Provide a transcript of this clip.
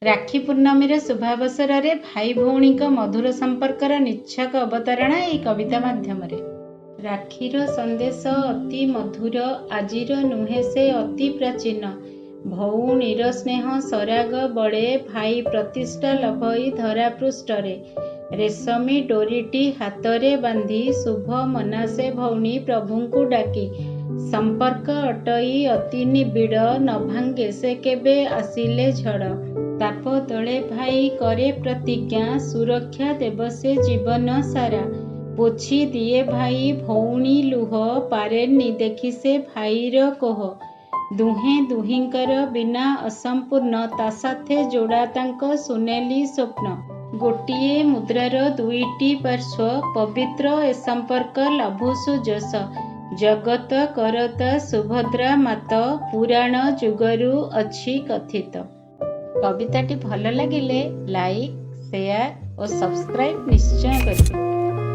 ରାକ୍ଷୀ ପୂର୍ଣ୍ଣମୀର ଶୁଭାବସରରେ ଭାଇ ଭଉଣୀଙ୍କ ମଧୁର ସମ୍ପର୍କର ନିଚ୍ଛକ ଅବତାରଣା ଏହି କବିତା ମାଧ୍ୟମରେ। ରାକ୍ଷୀର ସନ୍ଦେଶ ଅତି ମଧୁର, ଆଜିର ନୁହେଁ ସେ ଅତି ପ୍ରାଚୀନ। ଭଉଣୀର ସ୍ନେହ ସରାଗ ବଳେ ଭାଇ ପ୍ରତିଷ୍ଠା ଲଭଇ ଧରା ପୃଷ୍ଠରେ। ରେଶମୀ ଡୋରିଟି ହାତରେ ବାନ୍ଧି ଶୁଭ ମନାସେ ଭଉଣୀ ପ୍ରଭୁଙ୍କୁ ଡାକି। ସମ୍ପର୍କ ଅଟଇ ଅତି ନିବିଡ଼, ନ ଭାଙ୍ଗେ ସେ କେବେ ଆସିଲେ ଝଡ଼। ତାପ ତଳେ ଭାଇ କରେ ପ୍ରତିଜ୍ଞା, ସୁରକ୍ଷା ଦେବ ସେ ଜୀବନ ସାରା। ପୋଛି ଦିଏ ଭାଇ ଭଉଣୀ ଲୁହ, ପାରେନି ଦେଖି ସେ ଭାଇର କୋହ। ଦୁହେଁ ଦୁହିଁଙ୍କର ବିନା ଅସମ୍ପୂର୍ଣ୍ଣ, ତା ସାଥେ ଯୋଡ଼ା ତାଙ୍କ ସୁନେଲି ସ୍ୱପ୍ନ। ଗୋଟିଏ ମୁଦ୍ରାର ଦୁଇଟି ପାର୍ଶ୍ୱ, ପବିତ୍ର ଏ ସମ୍ପର୍କ ଲଭୁ ସୁଯଶ। ଜଗତ କରତା ସୁଭଦ୍ରା ମାତ, ପୁରାଣ ଯୁଗରୁ ଅଛି କଥିତ। କବିତାଟି ଭଲ ଲାଗିଲେ ଲାଇକ୍, ସେୟାର ଓ ସବସ୍କ୍ରାଇବ୍ ନିଶ୍ଚୟ କରିବେ।